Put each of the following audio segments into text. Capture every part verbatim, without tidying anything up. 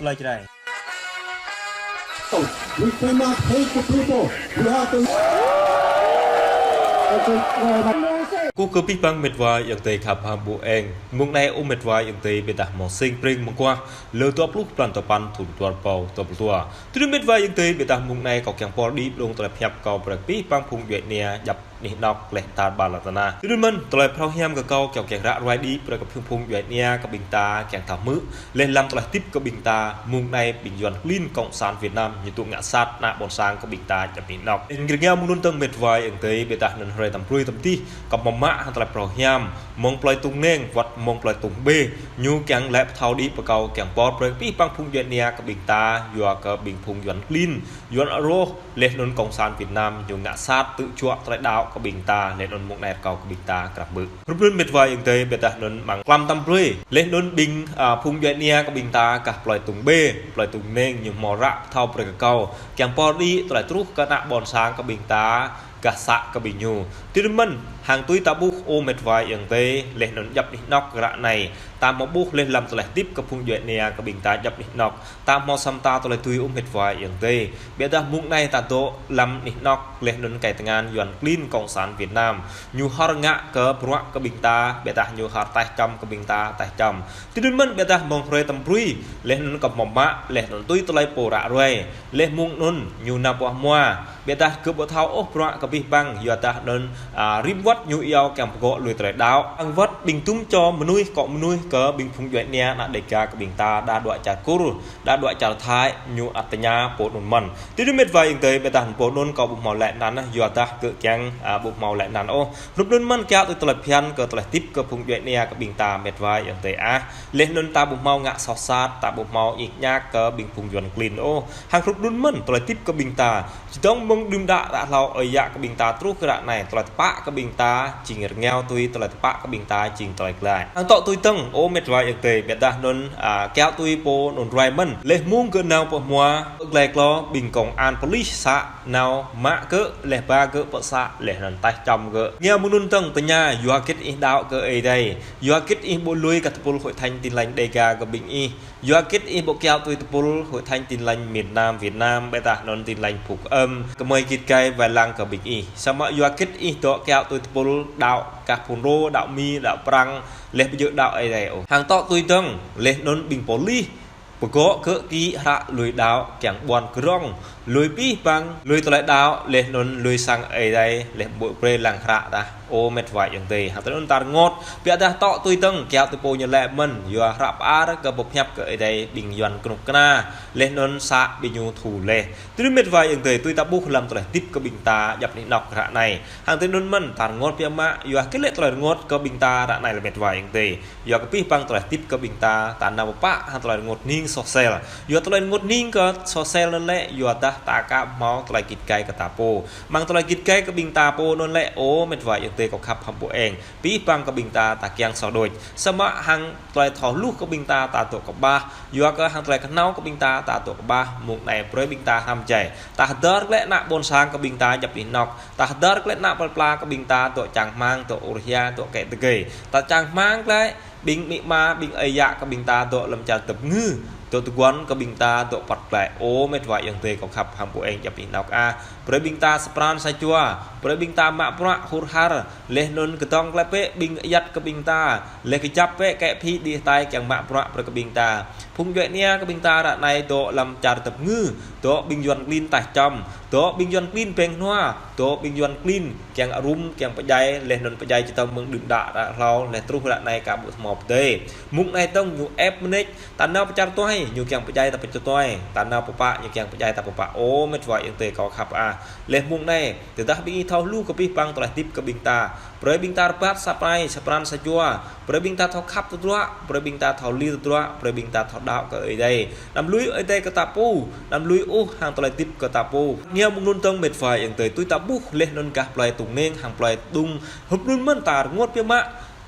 Lai Jrai. We cannot hate the people. We have to. Kơ abih bang mĕt wa ayŏng adơi khăp hăng ƀu eng. Mông anai ơ mĕt wa ayŏng adơi, ƀiădah mơ̆ng sing pring mơguah, lơ dua pluh blan tơpăn thŭn dua rơbâo dua pluh dua. Tui anŭn mĕt wa ayŏng adơi, ƀiădah mông anai kâo kiăng pơđĭ pơđŏng tơlơi pơhiăp kâo brơi kơ abih bang phung djuai ania djăp anih anŏk leh tar ƀar lŏn tơnah. Tui anŭn mơ̆n, tơlơi phrâo hiam kơ kâo kiăng kiăng ră ruai đĭ brơi kơ phung phung djuai ania kơ ƀing ta kiăng thâo hmư̆, leh lăm tơlơi hơdip kơ ƀing ta, mông anai ƀing Yuan klin Cộng sản Việt Nam ñu tŭ ngă sat ană ƀôn sang kơ ƀing ta djăp anih anŏk. Eng rơngiao mơ̆ng anŭn dơ̆ng mĕt wa ayŏng adơi, ƀiădah anŭn hrơi tăm brơi tăm tih, kâo hmâo mă hăng tơlơi phrâo hiam, mơ̆ng plơi Tung Neng, wơ̆t mơ̆ng plơi Tung Bê, ñu kiăng lĕ pơthâo đĭ pơ kâo kiăng pơhiăp brơi kơ abih bang phung djuai ania kơ ƀing ta, yua kơ ƀing phung Yuan klin, Yuan rŏh, leh anŭn Cộng sản Việt Nam ñu ngă sat tŭ juă tơlơi đaŏ kơ ƀing ta, leh anŭn mông anai rơkâo kơ ƀing ta krăp bư̆. Hrup anŭn mĕt wa ayŏng adơi, ƀiădah anŭn mơ̆ng klăm tăm brơi, leh anŭn ƀing, a, phung djuai ania kơ ƀing ta gah plơi Tung Bê, plơi Tung Neng ñu hmâo ră pơthâo brơi kơ kâo kiăng pơđĭ tơlơi truh kơ ană ƀôn sang kơ ƀing ta gah să kơ ƀing ñu. Tui anŭn mơ̆n, hăng tui ta ƀuh ơ mĕt wa ayŏng adơi, leh anŭn djăp anih anŏk ră anai, ta hmâo ƀuh leh lăm tơlơi hơdip kơ phung djuai ania kơ ƀing ta djăp anih anŏk. Ta hmâo sa mơta tơlơi tui ơ mĕt wa ayŏng adơi. Ƀiădah mông anai ta dŏ lăm anih anŏk leh anŭn kơ tơngan Yuan klin Cộng sản Việt Nam. Ñu hor ngă kơ bruă kơ ƀing ta, ƀiădah ñu hor taih čăm kơ ƀing ta, taih čăm. Tui anŭn mơ̆n ƀiădah mơ̆ng hrơi tăm brơi, leh anŭn kâo hmâo mă, leh anŭn tui tơlơi pô ră ruai, leh mông anŭn ñu nao pơ hmua. Ƀiădah kơ ƀu thâo ôh bruă kơ abih bang, yua dah anŭn, a, rĭm wơ̆t ñu iâu kiăng pơgŏ lui tơlơi đaŏ. Hăng wơ̆t ƀing dŭm čô mơnuih, akŏ mơnuih kơ ƀing phung djuai ania ană Đêga kơ ƀing ta, đa đuaĭ čar Kur, đa đuaĭ čar Thái, ñu ăt tơña pô anŭn mơ̆n. Tui anŭn mĕt wa ayŏng adơi, ƀiădah pô anŭn kâo ƀu hmâo laĭ anăn, yua dah gơ̆ kiăng, a, ƀu hmâo laĭ anăn ôh. Hrup anŭn mơ̆n kiaŏ tui tơlơi phiăn kơ tơlơi hơdip kơ phung djuai ania kơ ƀing ta mĕt wa ayŏng adơi ah. Leh anŭn ta ƀu hmâo ngă soh sat, ta ƀu hmâo ñik ñak kơ ƀing phung Yuan klin ôh. Hăng hrup anŭn mơ̆n tơlơi hơdip kơ ƀing ta. Čơdơ̆ng mơ̆ng đưm đă ră hlâo ơi yă kơ ƀing ta truh kơ ră anai, tơlơi tơpă kơ ƀing ta jing rơngiao tui, tơlơi tơpă kơ ƀing ta jing tơlơi glaĭ. Hăng tŏ tui dơ̆ng, ơ mĕt wa ayŏng adơi, ƀiădah anŭn, a, kiaŏ tui pô anŭn ruai mơ̆n. Leh mông gơ̆ nao pơ hmua, pơ glai klô, ƀing công an police să nao mă gơ̆, leh ba gơ̆ pơ să, leh anŭn taih čăm gơ̆. Rơngiao mơ̆ng anŭn dơ̆ng tơña, yua hơget ih đaŏ kơ Ơi Adai, yua hơget ih ƀu lui kơ tơpul Hội thánh Tin lành Đêga kơ ƀing ih. Yua hơget ih ƀu kiaŏ tui tơpul Hội thánh Tin lành miền Nam Việt Nam, ƀiădah anŭn Tin lành Phúc Âm, kơmơi git gai wai lăng kơ ƀing ih. Samơ̆ yua hơget ih dŏ kiaŏ tui tơpul đaŏ gah Fulro, đaŏ Mi, đaŏ Prăng, leh ƀu djơ̆ đaŏ Ơi Adai ôh. Hăng tŏ tui dơ̆ng, leh anŭn ƀing police pơgŏ gơ̆ kĭ hră lui đaŏ, kiăng ƀuăn krong, lui abih bang, lui tơlơi đaŏ, leh anŭn lui sang Ơi Adai, leh ƀu brơi lăng hră tah. Ơ mĕt wa ayŏng adơi, hăng tơlơi anŭn ta rơngot, ƀiădah tŏ tui dơ̆ng, kiaŏ tui pô ñu laĭ mơ̆n, yua hră pơar kơ pơhiăp kơ Ơi Adai ƀing Yuan kơnuk kơna, leh anŭn să ƀing ñu thu leh. Tui anŭn mĕt wa ayŏng adơi, tui ta ƀuh lăm tơlơi hơdip kơ ƀing ta djăp anih anŏk ră anai. Hăng tơlơi anŭn mơ̆n, ta rơngot biă mă, yua hơget lĕ tơlơi rơngot kơ ƀing ta ră anai lĕ mĕt wa ayŏng adơi. Yua kơ abih bang tơlơi hơdip kơ ƀing ta, ta nao pơpă hăng tơlơi rơngot hning soh sel. Yua tơlơi rơngot hning kơ soh sel anŭn lĕ, yua dah ta aka hmâo tơlơi git gai kơ ta pô. Mơ̆ng tơlơi git gai kơ ƀing ta pô anŭn lĕ, ơ mĕt wa ayŏng adơi kâo khăp hăng ƀu eng. Abih bang kơ ƀing ta, ta kiăng soh đôč. Samơ̆ hăng tơlơi thâo hluh kơ ƀing ta, ta dŏ kơƀah. Yua kơ hăng tơlơi kơhnâo kơ ƀing ta, ta dŏ kơƀah. Mông anai brơi ƀing ta hrăm jai. Ta hơdơr lĕ ană ƀôn sang kơ ƀing ta djăp anih anŏk. Ta hơdơr lĕ ană plơi pla kơ ƀing ta dŏ čang hmang, dŏ ur hia, dŏ kĕ tơgơi. Ta čang hmang lĕ ƀing amĭ ama, ƀing ơi yă kơ ƀing ta dŏ lăm čar tơpơngư, dŏ tơguan kơ ƀing ta dŏ păt glaĭ. Ơ mĕt wa ayŏng adơi kâo khăp hăng ƀu eng djăp anih anŏk ah. Brơi ƀing ta sa pran sa jua, brơi ƀing ta mă bruă hur har, leh anŭn kơdŏng glaĭ bĕ ƀing ayăt kơ ƀing ta, leh kơjăp bĕ kĕ phi đĭ hơtai kiăng mă bruă brơi kơ ƀing ta. Phung djuai ania kơ ƀing ta ră anai dŏ lăm čar tơpơngư, dŏ ƀing Yuan klin taih čăm, dŏ ƀing Yuan klin beng hnua, dŏ ƀing Yuan klin kiăng arŭm, kiăng pơdjai, leh anŭn pơdjai čơdơ̆ng mơ̆ng đưm đă ră hlâo, leh truh ră anai aka ƀu hmâo pơdơi. Mông anai dơ̆ng ñu ĕp mơneč, ta nao pơ čar tuai, ñu kiăng pơdjai ta pơ čar tuai, ta nao pơpă, ñu kiăng pơdjai ta pơpă. Ơ mĕt wa ayŏng adơi kâo khăp ah. Leh mông anai, tơdah ƀing ih thâo hluh kơ abih bang tơlơi hơdip kơ ƀing ta. Brơi ƀing ta rơbat sa prai, sa pran sa jua. Brơi ƀing ta thâo khăp tơdruă, brơi ƀing ta thâo li tơdruă, brơi ƀing ta thâo đaŏ kơ Ơi Adai. Anăm lui Ơi Adai kơ ta pô, anăm lui ôh hăng tơlơi hơdip kơ ta pô. Rơngiao mơ̆ng anŭn dơ̆ng mĕt wa ayŏng adơi, tui ta ƀuh leh anŭn gah plơi Tung Neng hăng plơi Tung, hrup anŭn mơ̆n ta rơngot biă mă.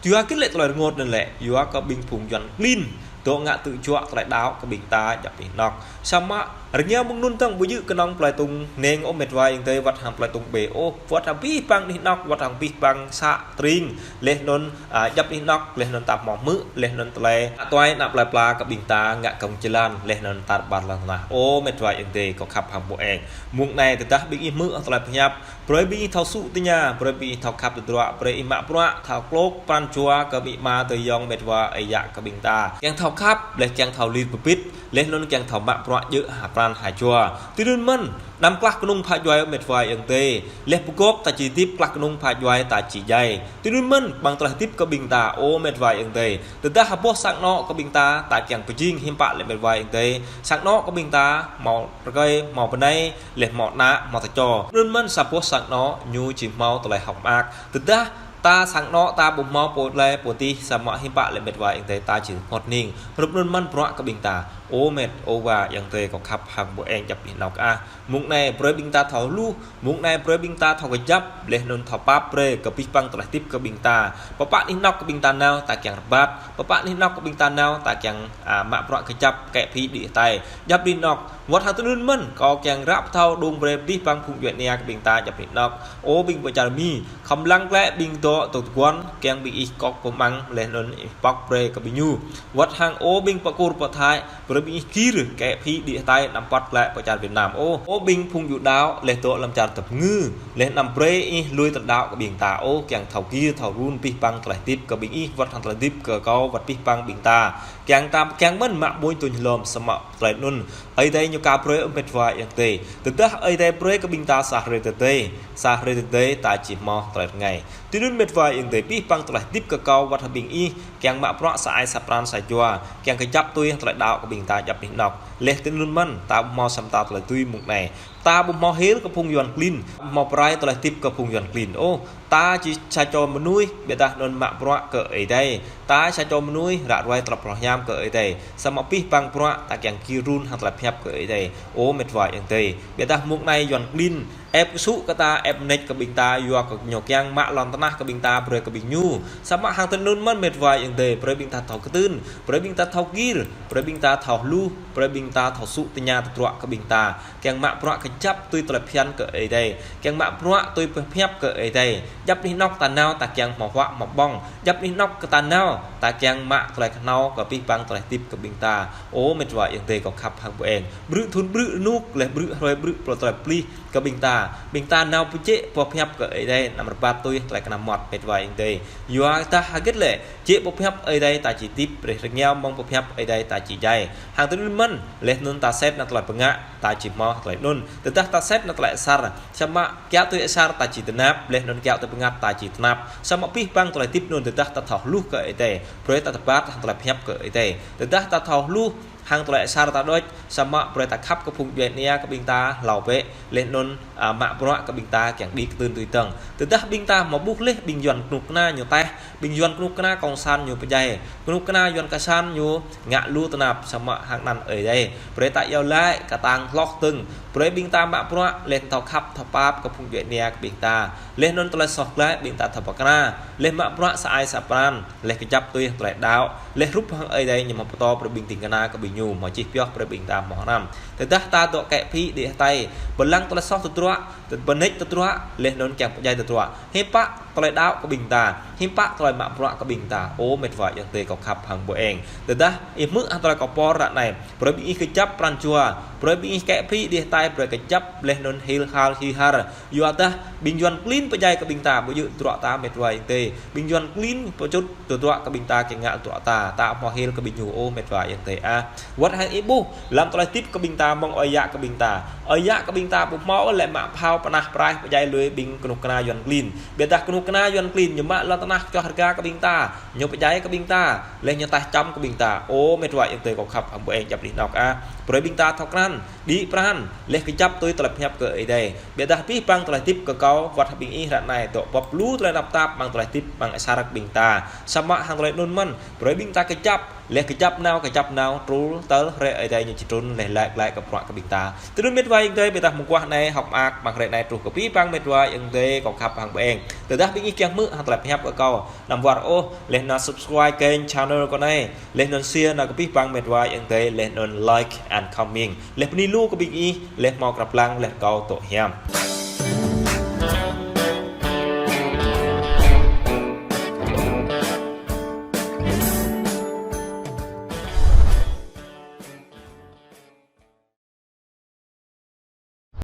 Yua hơget lĕ tơlơi rơngot anŭn lĕ, yua kơ ƀing phung Yuan klin, Dŏ ngă tŭ juă tơlơi đaŏ kơ ƀing ta djŏp anih anŏ. Samơ̆ rơngiao mơ̆ng anŭn tơ̆ng ƀu djơ̆ kơnơ̆ng plơi tŭng neng ôh met wa ayŏng adơi, wơ̆t hăng plơi tŭng ƀĕ ôh, wơ̆t hăng abih bang anih anŏ, wơ̆t hăng abih bang să tring, laih anŭn, a, djŏp anih anŏ, laih anŭn ta hmâo hmư̆, laih anŭn tơlơi tuai ană plơi pla kơ ƀing ta ngă kông jơlan, laih anŭn tar ƀar lŏn tơnah. Ơ met wa ayŏng adơi kâo khăp hăng ƀu eng. Mơ̆ng anai tơdah ƀing ih hmư̆ tơlơi pơhiăp, brơi ƀing ih thâo sŭ tơña, brơi ƀing ih thâo khăp tơdruă, brơi ih mă bruă thâo klŏk pran jua kơ amĭ ama adơi ayŏng met wa ơi yă kơ ƀing ta. Kiăng thâo khăp, laih kiăng thâo lir pơbĭt, laih anŭn kiăng thâo mă bruă djơ̆ ha pran ha jua. Tui anŭn mơ̆n, anăm klah kơnung pha djuai met wa ayŏng adơi. Laih pơgop ta či hơdip, klah kơnung pha djuai ta či djai. Tui anŭn mơ̆n, ƀăng tơlơi hơdip kơ ƀing ta, ơ met wa ayŏng adơi. Tơdah ha boh sang anŏ kơ ƀing ta, ta kiăng pơjing hiư̆m pă lĕ met wa ayŏng adơi. Sang anŏ kơ ƀing ta, hmâo rơkơi, hmâo bơnai, laih hmâo ană, hmâo tơčô. Anŭn mơ̆n sa boh sang anŏ, ñu či hmâo tơlơi hơ̆k mơak. Tơdah ta sang anŏ ta ƀu hmâo pô lĕ pô tih, samơ̆ hiư̆m pă lĕ met wa ayŏng adơi ta či hmŏt hning. Hrup anŭn mơ̆n bruă kơ ƀing ta. Ơ met, ơ wa ayŏng adơi kâo khăp hăng ƀu eng djŏp anih anŏ ah. Mơ̆ng anai brơi ƀing ta thâo hluh, mơ̆ng anai brơi ƀing ta thâo kơjăp, laih anŭn thâo pap brơi kơ abih bang tơlơi hơdip kơ ƀing ta. Pơpă anih anŏ kơ ƀing ta nao ta kiăng rơbat, pơpă anih anŏ kơ ƀing ta nao ta kiăng, a, mă bruă kơjăp kĕ phi đĭ hơtai. Djŏp anih anŏ, wơ̆t hăng tui anŭn mơ̆n, kâo kiăng ră pơthâo dơ̆ng brơi abih bang phung djuai ania kơ ƀing ta djŏp anih anŏ. Ơ ƀing pơ čar Mi, khŏm lăng glaĭ ƀing dŏ tŏ tơguan, kiăng ƀing ih kŏk pơmăng, laih anŭn ih pŏk brơi kơ ƀing ñu. Wơ̆t hăng ơ ƀing pơ Kur pơ Thai, brơi ƀing ih gir kĕ phi đĭ hơtai anăm pŏt glaĭ pơ čar Việt Nam ôh. Ơ ƀing phung djuai đaŏ, laih dŏ lăm čar tơpơngư, laih anăm brơi ih lui tơlơi đaŏ kơ ƀing ta ôh, kiăng thâo gir, thâo run abih bang tơlơi hơdip kơ ƀing ih, wơ̆t hăng tơlơi hơdip kơ kâo, wơ̆t abih bang ƀing ta. Kiăng ta, kiăng mơ̆n mă ƀuñ tŭñ hlom, samơ̆ tơlơi anŭn Ơi Adai ñu ka brơi ơ met wa ayŏng adơi. Tơdah Ơi Adai brơi kơ ƀing ta sa hrơi tơdơi, sa hrơi tơdơi ta či hmâo tơlơi rơngai. Tui anŭn met wa ayŏng adơi, abih bang tơlơi hơdip kơ kâo wơ̆t hăng ƀing ih, kiăng mă bruă sa ai sa pran sa jua, kiăng kơjăp tui tơlơi đaŏ kơ ƀing ta djŏp anih anŏ. Laih tui anŭn mơ̆n, ta ƀu hmâo sa mơta tơlơi tui mơ̆ng anai. Ta ƀu hmâo hil kơ phung Yuan klin, ƀu hmâo pơrai tơlơi hơdip kơ phung Yuan klin ôh. Ta či sa čô mơnuih, ƀiădah anŭn mă bruă kơ Ơi Adai. Ta sa čô mơnuih ră ruai tơlơi pơhrăm kơ Ơi Adai. Samơ̆ abih bang bruă ta kiăng gir run hăng tơlơi pơhiăp kơ Ơi Adai. Ơ met wa ayŏng adơi. Ƀiădah mơ̆ng anai Yuan klin ĕp kơsŭ kơ ta, ĕp mơneč kơ ƀing ta, yua kơ ñu kiăng mă lŏn tơnah kơ ƀing ta brơi kơ ƀing ñu. Samơ̆ hăng tui anŭn mơ̆n met wa ayŏng adơi, brơi ƀing ta thâo kơtưn, brơi ƀing ta thâo gir, brơi ƀing ta thâo hluh, brơi ƀing ta thâo sŭ tơña tơdruă kơ ƀing ta. Kiăng mă bruă kơjăp tui tơlơi phiăn kơ Ơi Adai. Kiăng mă bruă tui pơhiăp kơ Ơi Adai. Djŏp anih anŏ ta nao ta kiăng hmâo huă hmâo ƀơ̆ng. Djŏp anih anŏ kơ ta nao ta kiăng mă tơlơi kơhnâo kơ abih bang tơlơi hơdip kơ ƀing ta. Ơ met wa ayŏng adơi kâo khăp hăng ƀu eng. Brư̆ thŭn brư̆ rơnŭk, laih brư̆ hrơi brư̆ pơlŏ tơlơi plih kơ ƀing ta. Ƀing ta nao pơjĕ pơhiăp kơ Ơi Adai, anăm rơbat tui tơlơi kơnăm mơmŏt met wa ayŏng adơi. Yua dah hơget lĕ, jĕ pơhiăp Ơi Adai ta či hơdip, brơi rơngiao mơ̆ng pơhiăp Ơi Adai ta či djai. Hăng tui anŭn mơ̆n, laih anŭn ta sĕt nao tơlơi bơngăt, ta či hmâo tơlơi anŭn. Tơdah ta sĕt nao tơlơi asar, samơ̆ kiaŏ tui asar ta či tơnap, laih anŭn kiaŏ tui bơngăt ta či tơnap. Samơ̆ abih bang tơlơi hơdip anŭn tơdah ta thâo hluh kơ Ơi Adai, brơi ta rơbat hăng tơlơi pơhiăp kơ Ơi Adai. Tơdah ta thâo hluh hăng tơlơi asar ta đôč, samơ̆ brơi ta khăp kơ phung djuai ania kơ ƀing ta hlâo bĕ, laih anŭn, a, mă bruă kơ ƀing ta kiăng đĭ kơtưn tui tơ̆ng. Tơdah ƀing ta hmâo ƀuh laih ƀing Yuan kơnuk kơna ñu taih, ƀing Yuan kơnuk kơna kông san ñu pơdjai, kơnuk kơna Yuan kơ san ñu ngă lu tơnap, samơ̆ hăng anăn Ơi Adai. Brơi ta iâu laĭ kơtang hloh tơ̆ng, brơi ƀing ta mă bruă, laih thâo khăp, thâo pap kơ phung djuai ania kơ ƀing ta. Laih anŭn tơlơi soh glaĭ ƀing ta thâo pơkra, laih mă bruă sa ai sa pran, laih kơjăp tui tơlơi đaŏ, laih hrup hăng Ơi Adai ñu hmâo pơtô brơi ƀing ding kơna kơ ƀing ñu, hmâo čih pioh brơi ƀing ta hmâo hrăm. Tơdah ta dŏ kĕ phi đĭ hơtai, pơlăng tơlơi soh tơdruă, tơ-, pơneč tơdruă, laih anŭn kiăng pơdjai tơdruă. Hiư̆m pă tơlơi đaŏ kơ ƀing ta, hiư̆m pă tơlơi mă bruă kơ ƀing ta. Ơ met wa ayŏng adơi kâo khăp hăng ƀu eng. Tơdah ih hmư̆ hăng tơlơi kâo pơhiăp ră anai, brơi ƀing ih kơjăp pran jua, brơi ƀing ih kĕ phi đĭ hơtai, brơi kơjăp laih anŭn hil hal hil har. Yua dah ƀing Yuan klin pơdjai kơ ƀing ta, ƀu djơ̆ tơdruă ta met wa ayŏng adơi. Ƀing Yuan klin pơčut tơdruă kơ ƀing ta, kiăng ngă tơdruă ta, ta hmâo hil kơ ƀing ñu ôh met wa ayŏng adơi ah. Wơ̆t hăng ih ƀuh, lăm tơlơi hơdip kơ ƀing ta, mơ̆ng ơi yă kơ ƀing ta. Ơi yă kơ ƀing ta ƀu hmâo lĕ mă phao pơnah pơrai pơdjai lui ƀing kơnuk kơna Yuan klin. Ƀiădah kơnuk kơna Yuan klin ñu mă lŏn tơnah čoh rơga kơ ƀing ta, ñu pơdjai kơ ƀing ta, laih ñu taih čăm kơ ƀing ta. Ơ met wa ayŏng adơi kâo khăp hăng ƀu eng djŏp anih anŏ ah. Brơi ƀing ta thâo krăn, đĭ pran, laih kơjăp tui tơlơi pơhiăp kơ Ơi Adai. Ƀiădah abih bang tơlơi hơdip kơ kâo, wơ̆t hăng ƀing ih ră anai, dŏ bưp lu tơlơi tơnap tap, mơ̆ng tơlơi hơdip, mơ̆ng asar kơ ƀing ta. Samơ̆ hăng tơlơi anŭn mơ̆n, brơi ƀing ta kơjăp, Laih kơjăp nao, kơjăp nao, trŭn tơl hrơi Ơi Adai ñu či trŭn, laih laĭ glaĭ kơ bruă kơ ƀing ta. Tui anŭn mĕt wa ayŏng adơi, ƀiădah mơguah anai hơ̆k mơak amăng hrơi anai truh kơ abih bang mĕt wa ayŏng adơi kâo khăp hăng ƀing. Tơdah ƀing ih kiăng hmư̆ hăng tơlơi pơhiăp kơ kâo, anăm wơr ôh, laih anŭn subscribe kênh channel kâo anai, laih anŭn share nao kơ abih bang mĕt wa ayŏng adơi, laih anŭn like and comment. Laih bơni lu kơ ƀing ih, laih hmâo krăp lăng, laih kâo dŏ hiam.